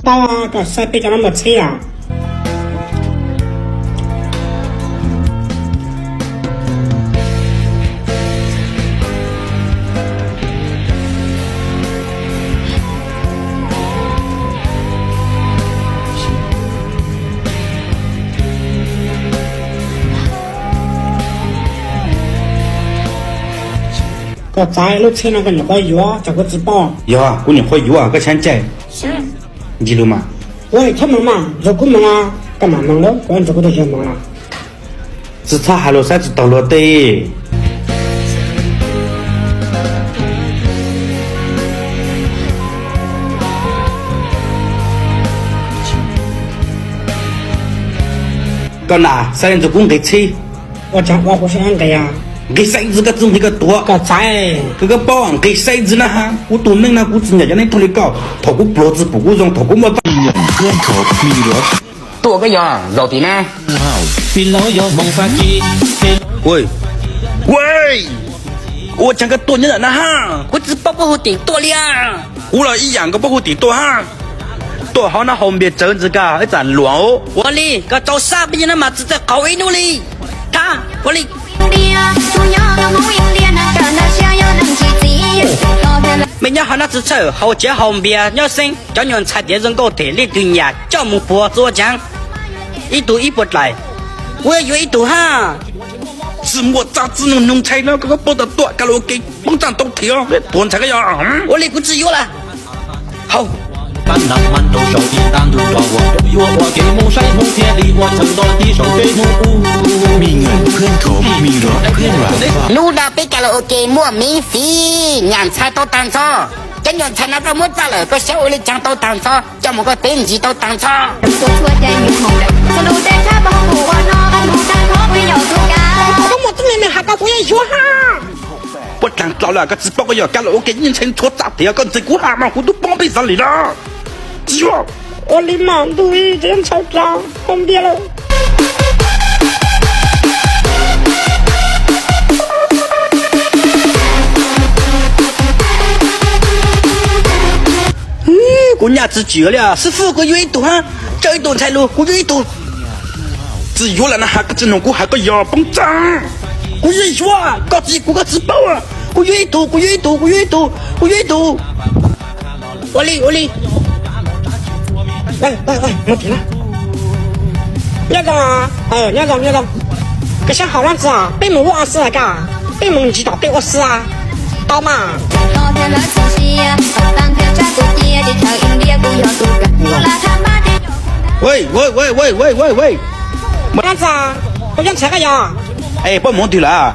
Paub, koj saib peb cov no muaj txhib os. Koj txais lub txhib no koj nyuam qhuav yuav, tsam kuv tsis paub. Yog kuv nyuam qhuav yuav, koj saib ntshai. Ncig lus mas. Ua li txhob mus mas, nrog kuv mus no. Koj mam mus lawm, kuv nrog kuv tus yawg mus no. Tsis txhob hais lus saib tsis taus luag tej. Koj na, saib ntxwv kuv nqis txhib. Ua tsaug ua kuv saib nqis. Nqis saib ntxwv koj txwv nqis koj tuav. Koj txais. Koj paub nqis saib ntxwv na ha, kuv tus neej no kuv tsis nyiam cov neeg thoj li koj. Thaum kuv pluag tsis pum kuv zoo, thaum kuv muaj txaj. Tuaj koj yog zaum tim na. Ua tsaug koj tuaj nyob ntawm na ha. Kuv tsis paub puab hu tim tuaj li. Kuv los ib yam koj puab hu tim tuaj ha. Tuaj hauv no haus npias tsawv ntxwv koj ib txam luam. Ua li koj txaus sab peb nyob no mas tsis txawj qaug ib hnub li. Thab, ua li. Mej nyob hauv no tsis txhawj haus tsev haus npias nyob xeeb, cov nyuam ntxhais tiav zoo nkauj them leej twg nyiam coj mus puag txua caav. Ib tug ib puas dlaim. Kuv yuav ib tug hab. Tsis muaj txaj txij nug nug ntshai no koj puab tau tuaj karaoke poob txaj tau thiv puas ntshai koj yog. Ua li kuv tsis yuav lawm. Hau. Hnub no peb karaoke muaj miv fiv, nyuam ntxhais tau tag nrho. Cov nyuam ntxhais no koj muab txaj lawm koj saib ua li caag tau tag nrho, coj mus koj teb ntsis tau tag nrho. Koj muaj txuj li mej has ko kuv yeej yuav hab. Puab dlaag dlov lawm koj tsis paub koj yog karaoke ntshai nthuav txaj tias koj ntxeev kuv hab mas kuv tub poob peb xav lim lawm. Tsis yuav. Ua li mas ntuj ib ntshai dlov hau npias lawm. Kuv nyaj tsis tsim li os, xib fwb kuv yuav ib tug hab, tsawg ib tug ntshai lug kuv yuav ib tug. Tsis yuav lawm na has koj tsis nug kuv has koj yog poob txaj. Kuv yeej yuav, koj tsis kuv koj tsis paub. Kuv yuav ib tug, kuv yuav ib tug, kuv yuav ib tug, kuv yuav ib tug. Ua li, ua li. Nyob zoo, nyob zoo, nyob zoo. Koj saib haus leej twg, peb mus ua si koj, peb mus ntsis tom tej ua si tau mas. Leej twg, kuv yeej ntshai koj yog. Es puab mus twg lawm?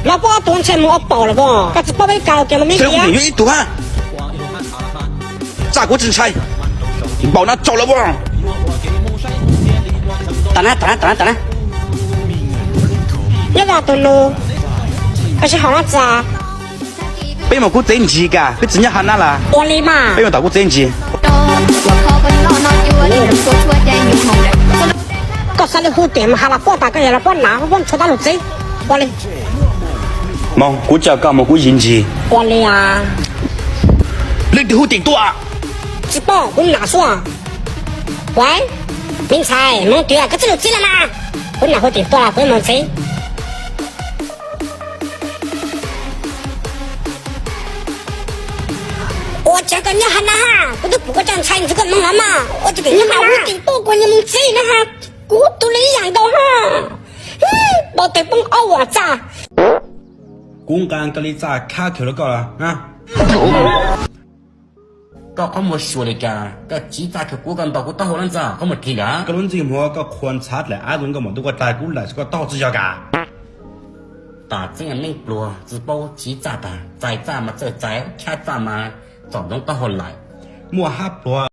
Los puab ob tug ntshai mus ua paum lawm as, koj tsis paub peb karaoke no me ntsis. Yuav ib tug hab. Txaj kuv tsis ntshai. Npaum no tsaus lawm as. Tam na, tam na, tam na, tam na. Nyob zoo tus nus, koj saib haus leej twg? Peb mus kuv tsev ntsis koj, peb tsis nyob hauv nab lawm. Ua li mas. Peb mus tom kuv tsev ntsis. Koj xav li hu tias mas has los puab tas koj yog los puab nas puab ntshua tab lug txev. Ua li. Mus, kuv coj koj mus kuv yim ntsis. Ua li as. Leej twg hu tim tuaj? Tsis paub, kuv nam xwb. Ua, me ntxhais, mus twg koj txwj lug txib lawm mas. Kuv nam hu tim tuaj los kuv mus txev. Ua cas koj nyob hauv nab, kuv twb pum koj coj ntshai ntxwv koj mus los mas. Ua cas koj nyob hauv nab, kuv tim tuaj kuv nyias mus txev na has. Kuv tus li ib yam nkaus hab. Pov tes poob aub as txaj. Kuv nqa koj li txaj khab khaws rau koj los. Koj qhov muag suav li cas, koj tsiv txaj khaws kuv, koj ntaus kuv taub hau leej txaj, qhov muag dlig lawm. Koj lub ntsej muag koj qhuas ntxhav dlaim av zoo nkauj mas ntuj koj dlaag kuv lawm, koj taub hau tsis yog koj. Tas tseeb neeg pluag tsis paub tsiv txaj tas, txais txaj mas txawj txais, khab txaj mas txom ntsoov taub hau lawm. Muaj hab pluag.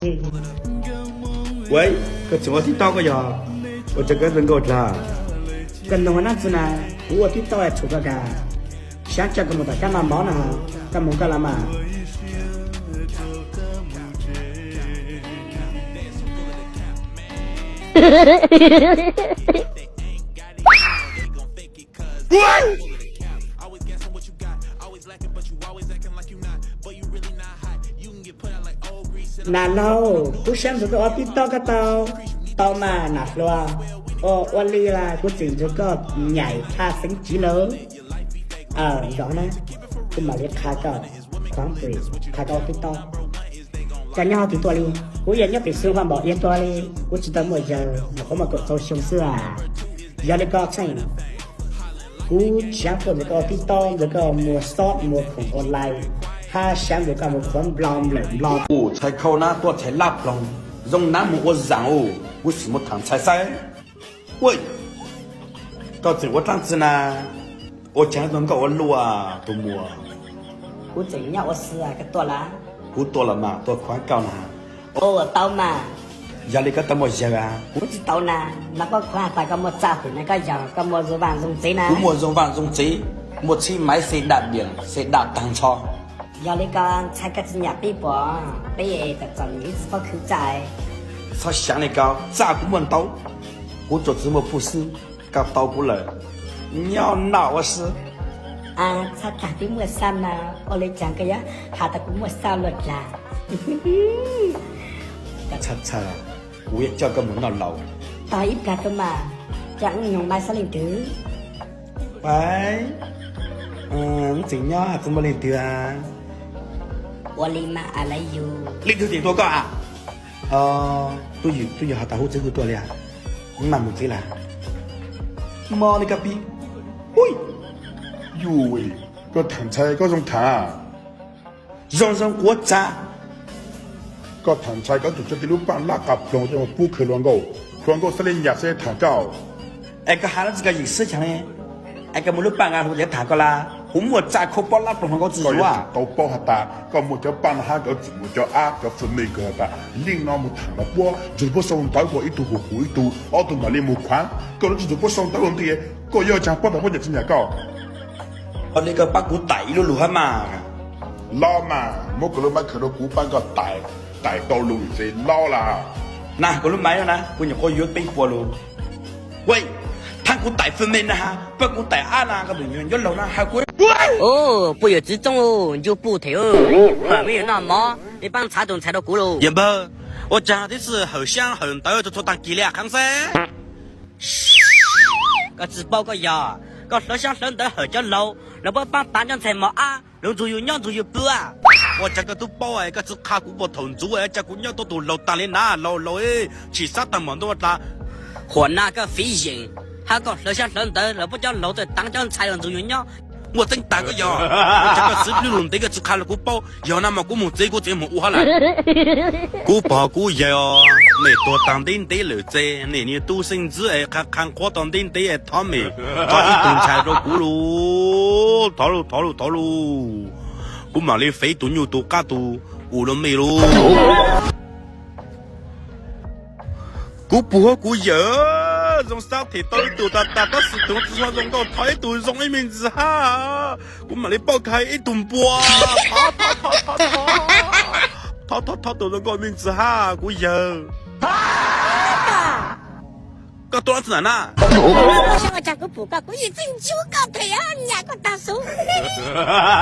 Ua, koj tseem ua TikTok koj yog? Ua cas koj zoo nkauj dlaag? Koj noog ua dlaab tsi na, kuv ua TikTok tshuav koj kag. Saib coj koj mus tom kab noj mov no, koj moog koj los mas. Nam laug, kuv saib ntsoov koj ua TikTok koj tau, tau mas nam hluas. Ua, ua li las kuv tseem ntsoov koj nyaim qha xeeb tsiv lawm. Aw, zoo na, kuv mam li qha koj, qha koj ua TikTok. Koj nyob twg tuaj li? Kuv yog nyob pem xeev Vaj Npaum Iab tuaj li, kuv tsis tau muaj yawg, nyuam qhuav muaj kaum rau xyoo xwb as. Yog li koj txheej, kuv saib ntsoov koj ua TikTok, ntsoov koj muag short muag khoom online, hab saib ntsoov koj mus qhuav nplo nplawm nplo. Ub, txhais khau na tuaj txhais laj ploog, zoo na mus ua zaam ub, kuv sim mus thaam ntxhais saib. Ua, koj tseem ua dlaab tsi na? Ua caag zoo nkauj ua luaj tus muam. Kuv tseem nyob ua si, koj tuaj lawm? Kuv tuaj los mas, tuaj khuav koj na. Ua tau mas. Yog li koj tau muaj yawg as? Kuv tsis tau na, los koj khuav has tas koj muaj txaj hwm na, koj yog koj muaj zoo vaaj zoo tsev na. Kuv muaj zoo vaaj zoo tsev, muaj txhib maiv xe daj diam xe daj taag nrho. Yog li koj ntxhais koj tsis nyam peb puas? Peb tam txom nyem ib txwv paub khwv txaj. Txhob xyaav li koj, txaj kuv muaj ntau, kuv tsuas txwv muaj puj xwb, koj tau kuv lawm, nyob noj ua si. Txhob tham peb muaj xaj na, ua li cas koj yuav has tas kuv muaj xaj luaj dlaag. Txhob txhawj, kuv yuav coj koj mus noj laus. Tos ib plag koj mas, coj wb noog mas xob leej twg. Wb tseem nyob tsis muaj leej twg. Ua li mas I love you. Leej twg tseem tua koj a? Twb yog has tas hu txiv hu tuaj li a. Mas mus txiv lawm. Mob li koj pib. Ui, yus, koj tham ntxhais koj zoo tham. Zoo zoo kuv txav. Koj tham ntxhais koj tseem coj tib lub paaj laj qas ploog coj mus pub khwv hluas nkauj, hluas nkauj xaav li nyam xaav li tham koj. Es koj has lub txij koj yim xwb chaag li. Es koj muaj lub paaj nqa hluas nkauj tham koj lawm, kuv muaj txaj khau pob laj ploog hluas nkauj tsis yuav. Tau paub has tas koj muaj cov paaj no hab koj tseem muaj cov ab cov fwm mej kws has tas yeej no mus tham los puab ntsug puab sau ntawv, koj ib tug huv huv ib tug, ob tug mam li mus khuav, koj lub tsis ntsug puab sau ntawv lug nti, koj yuav caag paub tas puab nyam tsis nyam koj. Ua li koj pab kuv taim ib lub lug hab mas. Los mas, muab koj lub maiv khaws rau kuv pab koj taim, taim tau lug ces los lawm. Na, kuv lub maiv no na, kuv nyuam qhuav yuav peb puas lug. Ua, thaab kuv taim fwm mej na, pab kuv taim ab na, koj tus nyuag ncuab laug na has kuv. Puj yawm txiv txooj, ncu puj them, peb yuav noj mov, peb paab ntxhaav tus ntxhais rau kuv lug. Yawm npawg, ua caag tib si hawm xyaab hawm ntawv txhua txhua taag kis li a Qhaav Xeeb? Koj tsis paub koj yog, koj hlawv xyaab hlawv ntawv hawm cov laug, lawv puab paab taav cov ntxhais mos ab, lawv nrug yus nyob nrug yus pw a. Ua caag koj tub paub es koj tsis qha kuv puag thaum ntxuv es ua caag kuv nyob tuab tug laug taag li na, laug laug, tshim sab taag mom ntuj ua dlaag. Huam naj koj fiv yeem, hab koj hlawv xyaab hlawv ntawv lawv puab cov laug txawm taav cov ntxhais los nrug yus nyob. Muaj txeeb taag koj yog, ua caag koj txiv plig lug ntev koj tsis qha los kuv paub, yog na mas kuv moog txiv kuv txiv moog ua hab lawm. Kuv pog kuv yawg os, mej tuag taag ntev ntev lawm ces nej niag tub xeeb ntxwv es qha qha qhuav tau ntev ntev es thov mej tso ib tug ntxhais rau kuv lug, thov lug thov lug thov lug, kuv mam li fev tug nyuj tug qab tug ua rau mej lug. Kuv puj huab kuv yawm, zoo sab them tau ib tug tag tag tab sis tug tsis tshua zoo nkauj, thov ib tug zoo ib me ntsis hab, kuv mam li pauj kag ib tug npua. Thov thov thov tus zoo nkauj me ntsis hab kuv yawm. Koj tuaj tsi ntawm na? Ua caag kuv pum koj, kuv yeej tseem ntsib koj them nyam koj taag su.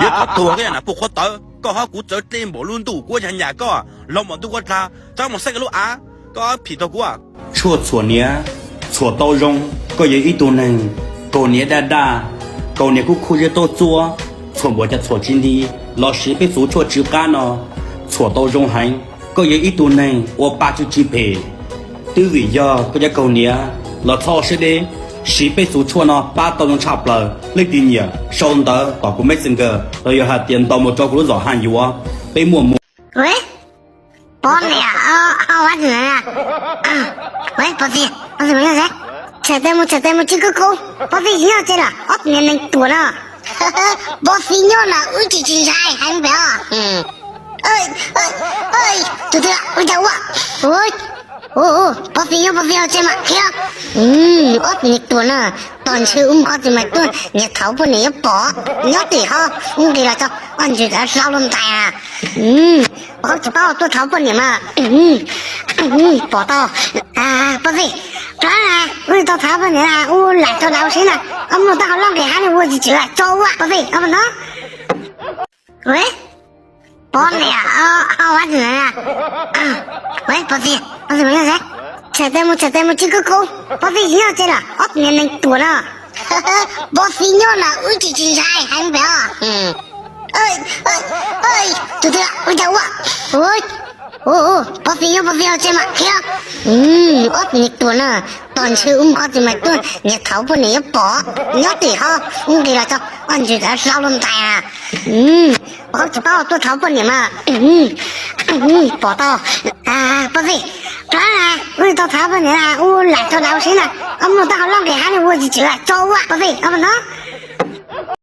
Yuav thov tuag koj yam na puj qhuav tawv, koj hab kuv txawv dlej npaum lub ntuj kuv ua caag nyam koj, laug mom ntuj kuv dlaag, txhob moog saib koj lub av, koj phim tau kuv. Tshuaj txhuam niam, txhuam tau zoo, koj yog ib tug neeg kaus niam daj daj, kaus niam kuj khuj zeb tuaj txuab, txhuam npaum cas txhuam tsis nti, los siv peb txuv tshuaj tsw qab no, txhuam tau zoo heev, koj yog ib tug neeg ua pa tsw tsis phem. Twb vim yog koj cov kaus niam los txhob ua siab deb, siv peb txuv tshuaj no pab tau zoo tshaj plaws. Leej twg nyiam sau ntawv tom kuv Messenger los yog hais tias ntaus mus rau kuv lub zom haj yuav, peb muaj mus. Pov niam, pov txiv, pov txiv, txhawm tes mus, txhawm tes mus tsis kub kub, pov txiv tsis nyob tsev los ob tug niag neeg tuam no. Pov txiv nyob los wb tsis tsis ntshai heev pem os. Tus twg ua cas ua? Pov Xis nyob, Pov Xis hauv tsev mas khiav. Ob tug niag tuag na, tos ntshe wb mus qhov twg mas tuaj nyias thauv poj niam yuav pom. Nyob tim hov, wb nqis los tso, ob ntsis tawm hlau luaj ntais. Ua qhov tsis paub tuaj thauv poj niam mas pom tau. Pov Xis, wb tau thauv poj niam, wb lam tso dav ua si na. Ob mloog taub hau loj nqis hab li ua tsis tswm tso ua Pov Xis, ob pog no. Pov niam, Pov Xis, Pov Xis mas nyob tsev. Tshais tes mus, tshais tes mus tsis kub kub. Pov Xis tsis nyob tsev los ob tug niag neeg tuag no. Pov Xis nyob na wb tsis tsis ntshai heev pem os. Tus twg ua cas ua? Pov Xis nyob, Pov Xis hauv tsev mas khiav. Ob tug niag tuag na, tos ntshe wb mus qhov twg mas tuaj nyias thauv poj niam yuav pom. Nyob tim hov, wb nqis los tso, ob ntsis tawm hlau luaj ntais. Ua qhov tsis paub tuaj thauv poj niam mas pom tau. Pov Xis, wb tau thauv poj niam, wb lam tso dav ua si na. Ob mloog taub hau loj nqis hab li ua tsis tswm tso ua Pov Xis, ob pog no.